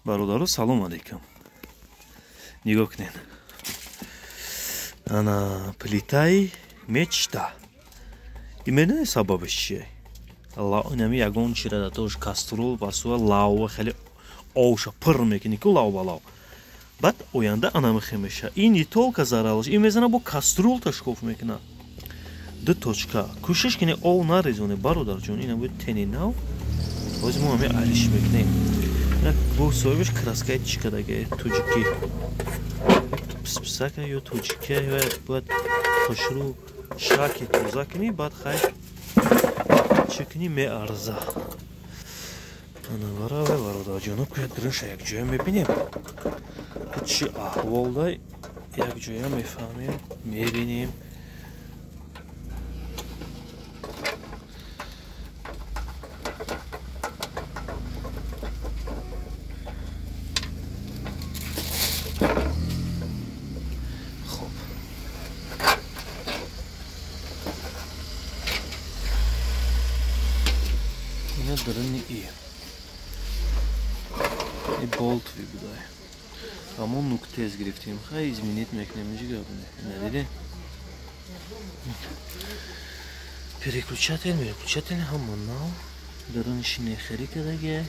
Бародаро, салом алейкум. Нигоҳ кунед. Ана плитаи мечта. И медонед, сабабаш чие? Инами ягон чира датош каструл басуа лава хеле овша пир мекунӣ ку, лав ба лав. Баъд оянда анамихе меша. Ин не только заралаш, ин мезана, бо каструл ташкоф мекуна. Ду точка. Кӯшиш кунед, ов нарезоне, бародарҷон, ина буд тени нав. Ҳозир мо ҳами алиш мекунем. Бо соҳибаш краскаи чӣ кадаге, тоҷикӣ писписака ё тоҷикӣ, бояд хушрӯ шаки тоза кунӣ, баъд хай чӣ кунӣ, меарза. Ана баравай, бародарҷоно, куяд диринша якҷоя мебинем, чӣ аҳвол дай, якҷоя мефаҳмем, мебинем. Хоб, ина дарини и болтови будай, аммо нук тез гирифтем. Хай, изменить мекунем, инҷи гап не. Ина диде, переключатель, переключатель ҳама нав, даруниши нехелӣ кадаге,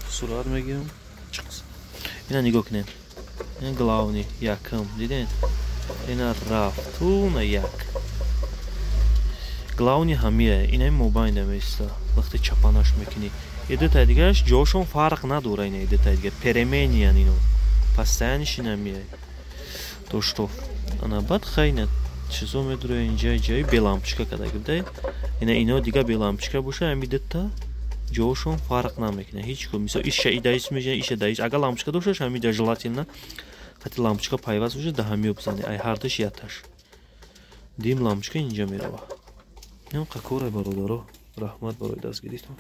сурат мегирам. Ина нигоҳ кунед, ина главный якм диден, ина рафт туна як главный ҳамия, ина мобайнда меиста, вақте чапанаш мекунӣ. Идутай дигараш ҷошон фарқ надора, ина идутай дигар перемениян, ино постоянниш ина мияй то что ана. Баъд хайна чизо медура инҷа, ҷои бе лампочка кадаги будай, ина ино дига бе лампочка боша, ами дута ҷошон фарқ намекунад ҳеҷ ко. Мисол, иша идаис меҷа, иша даис. Агар лампочка дошта боша, ҳамида желательно хати лампочка пайваст боша, да ҳамиё бизане, ай ҳардуш яташ дим лампочка инҷа мерава. Ин қакора, бародаро, раҳмат барои дастгиритон.